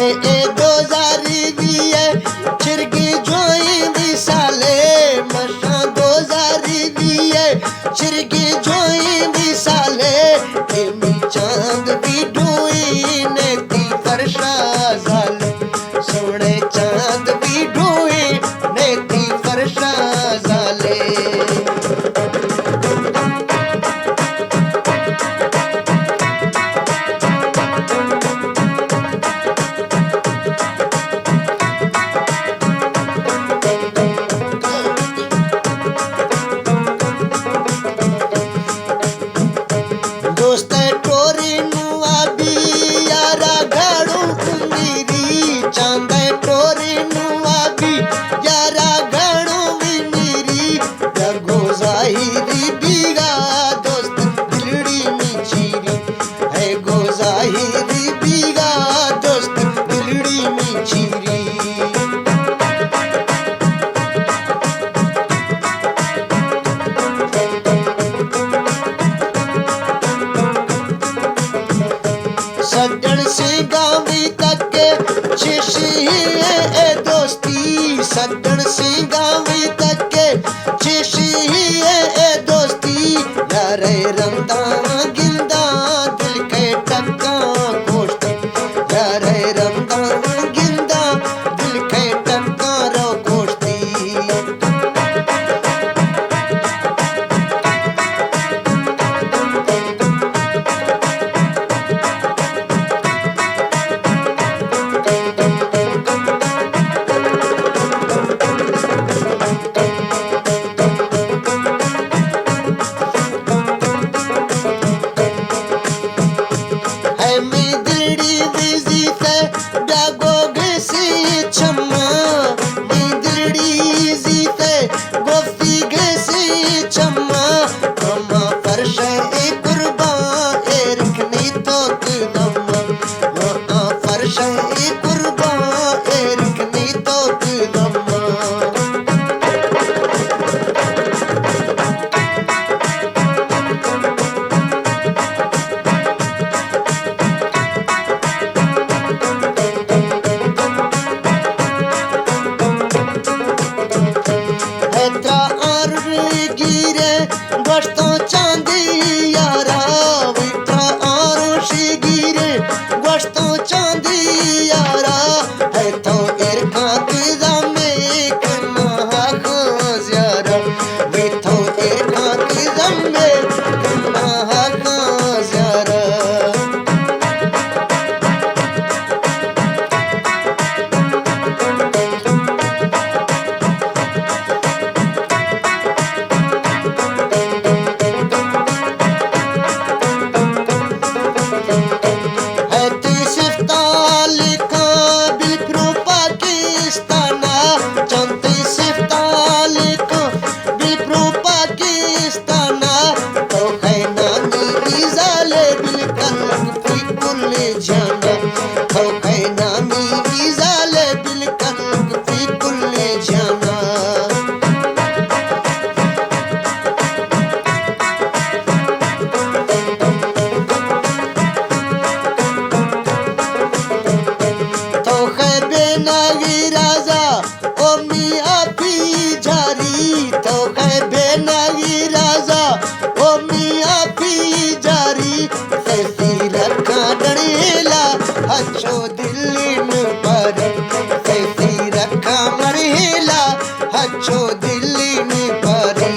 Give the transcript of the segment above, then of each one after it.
اے دوزاری وی اے چرگی جوئیں وی سالے، مشاں دوزاری وی اے چرگی جوئیں وی سالے، ایمی چاند وی ڈوئیں نیتی فرشا زالے، سوہنے چاند وی ڈوئیں نیتی فرشا زالے۔ دوست ءِ ٹوری نوں آبی یارا گھڑوں میری، چاند ءِ ٹوری نوں آبی یارا گھڑوں وی میری، یا گو ظاہری بیگا دوست دلڑی می چیری، اے گو ظاہری بیگا دوست دلڑی می چیری۔ سجن سنگاں وی تکے چشی اے دوستی، سجن سنگاں وی تکے چشی اے دوستی، یارے رنداں گنداں دل کے ٹکاں کوشتی، یارے رنداں گنداں دل کے ٹکاں رو کوشتی۔ اے می دلڑی وی زیت ءَ بیا گو گسی چماں، می دلڑی زیت ءَ گوفتی گسی چماں، ہما فرش ءِ قربان ایر کنی توک دماں، ہما فرش ءِ قربان ایر کنی توک دماں۔ اے ترا آرش گیرے گوشتوں چاندی یارا، وی ترا آرش گیرے گوشتوں چاندی یارا، اے تو ارکان کزمے کنا خاں زیارا، وی تو ارکان کزمے کنا خاں زیارا۔ اے تئی سفتا لکھاں بلپرو پاکستانا، چنتی سفتا لکھاں بلپرو پاکستانا، تو خینانی زالے بلکل فی کل جانا، تو خینانی زالے بلکل فی کل جانا۔ تو خیر بے ناگی رازا او می آپی جاری، تو خیر بے ناگی رازا او می آپی جاری، فیسی رکھاں ڈڑیلا ہچو دلین پری، فیسی رکھاں مڑیلا ہچو دلین پری۔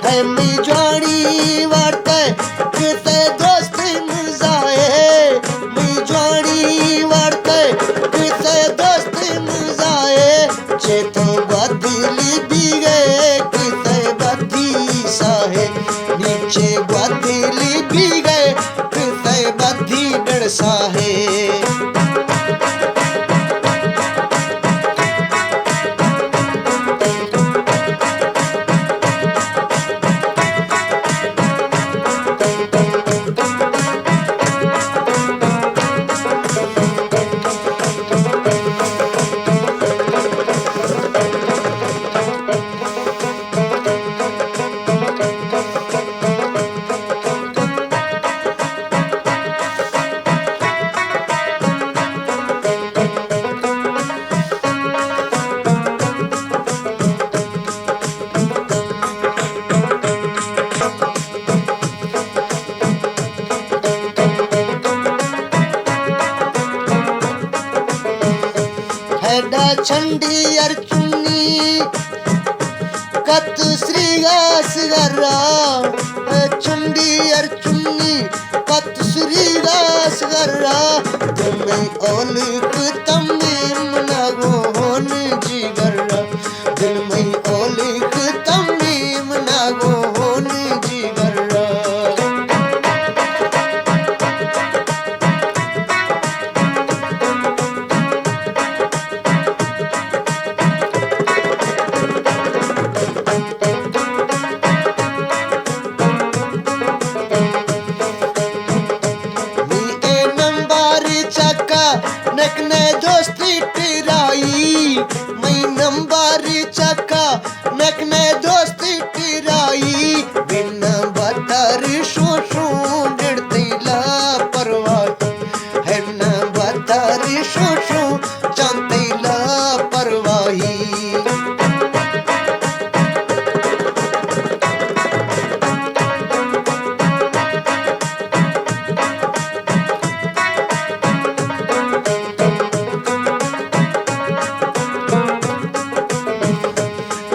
اے می جوانی وارتے کسے دوست مزائے، می جوانی وارتے کسے دوست مزائے، چے تو گوادلی بیگے کسے بدی ساہے، نی چے گوادلی بیگے کسے بدی ڈڑ ساہے۔ چھنڈی ار چنی کت سری گاس گرا، چھنڈی ار چنی کت سری گاس گرا، دل میں اولک تمیم نہ گون جی گرا، دل میں اولک تمیم نہ گون جی گرا۔ می اے نمبر چکا نکنے دوستی ٹرائی، می نمبر چکا نکنے دوستی ٹرائی، بن بتر شو شو ڈڑتی لا پرواہ۔ ہن بتر شو شو چانتی لا پرواہی۔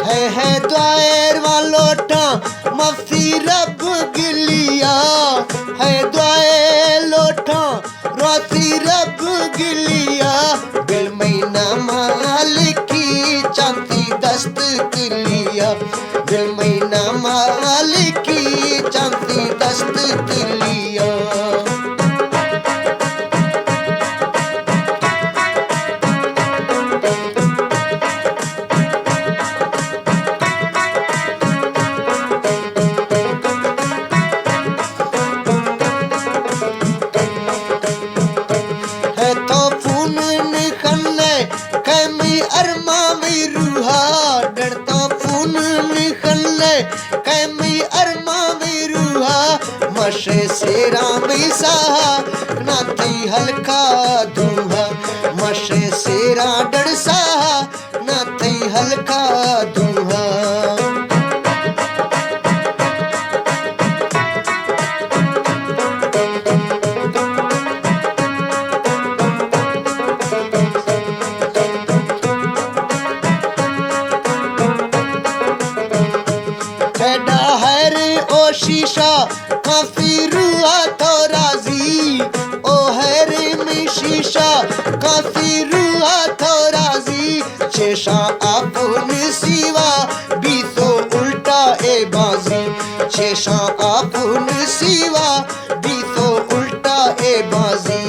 ہے ہے دوائر والوٹاں مفتی رب گلیا، ہے دوائر لوٹاں راتی رب گلیا، بل مینا مالکی چانتی دست تلیا، بل مینا مالکی چانتی دست تلیا۔ ہے تو فون نخنے کمی ارما وی روحا، ڈر تو فون نخنے کمی ارما وی روحا، مشے سیرا می ساہا، ناتی ہلکا دوہا، مشے سیرا ڈر ساہا، نہ تئی ہلکا دوہا۔ تیڈا ہیر او شیشہ کافی روح تو راضی، او ہیر می شیشہ کافی روح تو راضی، چشاں آپون سیوا بی تو الٹا اے بازی، چشاں آپون سیوا بی تو الٹا اے بازی۔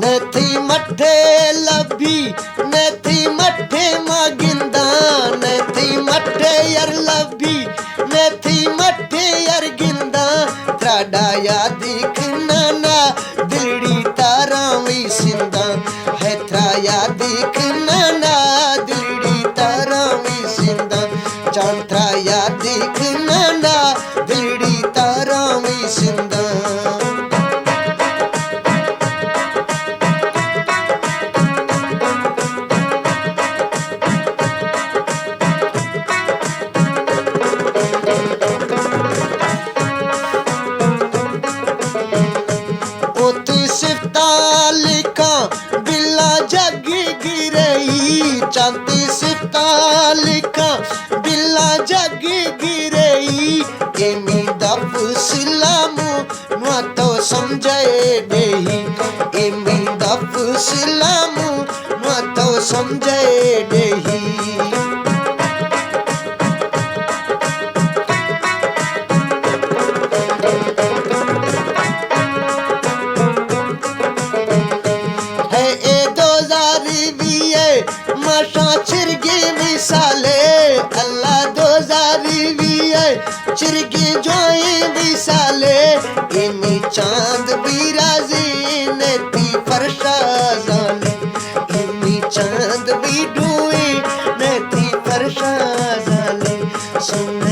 نہ تئی مٹھے لبی، نہ تئی مٹھے ما گنداں، نہ تئی مٹھے یار لبی، نہ تئی مٹھے یار گنداں، تراڈا یاد کناں نا دلڑی تاراں وی سنداں، ہے ترا یاد کناں نا دلڑی تاراں وی سنداں، چانترا یاد کناں نا دلڑی تاراں وی سنداں۔ او تئی صفتا لکھاں بلا جگ گرئی، چانتی صفتا لکھاں بلا جگ گرئی، ایمی دپ سلامو نوا تو سمجھے ڈیہی، ایمی دپ سلامو نوا تو سمجھے ڈیہی۔ ہے اے دوزاری وی اے ماشاں چرگی مثالے، اللہ دوزاری وی اے چرگی جوائیں مثالے، ایمی چاند بی راضی نہ تئی فرشا زالے، ایمی چاند بی ڈوئیں نہ تئی فرشا زالے، سن